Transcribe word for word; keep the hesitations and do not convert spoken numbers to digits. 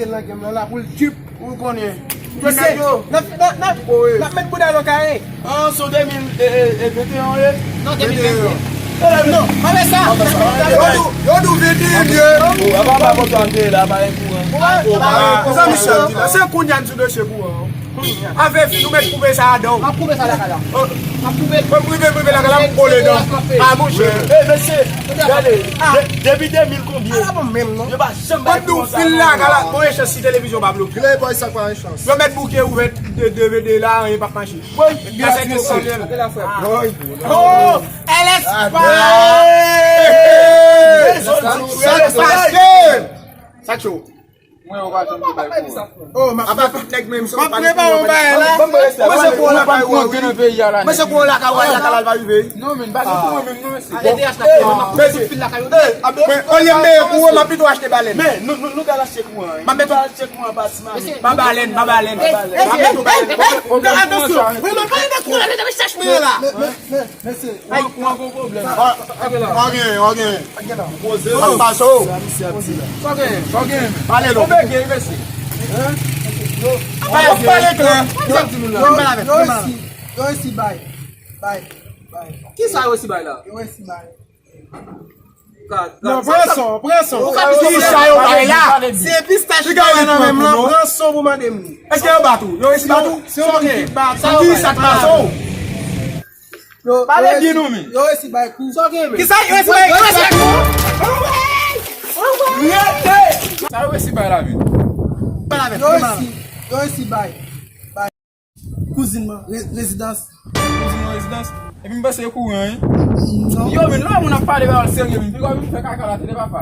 Lan gen lan la pou l dip. Ou konnen. Jwenn nèg yo. N ap, n ap, n ap, n ap met bouda nan kare. An, se de mil venteyen ye? Non, de mil venteyen. Non, pa fè sa. Yo di w, yo di w venteyen ye. Apa pa kontan te la, pa gen kouran. Zanmi, se kounye a n sou dosye kouran. Avè fi, nou mèt koupe sa adan w. M ap koupe sa lakay la. M ap koupe. Mwen m rive, m rive lakay la, m kole dan. A, monchè. E, mesye, gade, de- depi de mil konbyen? Ala bon menm, non. Yo pa janm bay kouran sa. Mwen di w fil lakay la, bon, e chans si televizyon pa bloke. Playboy, sa pa yon chans. Yo mèt bouke ouvè de, de, de la, anyen p ap mache. Woy, Beatrice. Oh, L S P. Sa k pase? Sa k cho? Mwen, ou pa janm te bay kouran. Oh, m ap, apa tout nèg menm, se w pa gen kouran, w pa gen. Mwen se kouran lakay ou, wi. Mwen se kouran lakay ou, lakay la pa rive. Non, men, pa gen kouran menm, non, mesye. Mesye, men, olye m peye kouran, m ap pito achte balèn. Men, nou, nou, nou ka achte kouran, wi. M ap met ou achte kouran pa ti mami. Pa balèn, pa balèn. Atansyon, mwen pa gen kouran, men chèch mwen la. Men, men, men, Mesye. Ay, ou an gon pwoblèm. Ou genyen, ou genyen. Poze w. Sa pase w. Sa misye ap di la. Sa w genyen, sa w genyen. Pale non. Ou bege, mesye. Pale klè. Sa w ap di moun la? Yo, yo resi, yo resi bay. Bay, bay. Kisa yo resi bay la? Yo resi bay. Non, pran son, pran son. Kisa yo bay la? Se pistach ki bay nan men m lan, pran son pou mande m li. Èske yo bat ou? Yo resi bat ou? Se yon moun ki bat ou. Kisa k pase w? Yo, pale di nou, men. Yo resi bay kou. Sa w gen, men? Kisa yo resi bay kou? Yo resi bay kou. Rete! Sa yo resi bay la, men? Yo resi, yo resi bay. Bay. Kouzin mwen, re- rezidans. Kouzin mwen rezidans. Epi m panse kouran, wi. Non. Yo, men, lè moun ap pale bagay serye, men, piga vin fè kaka la, tande papa.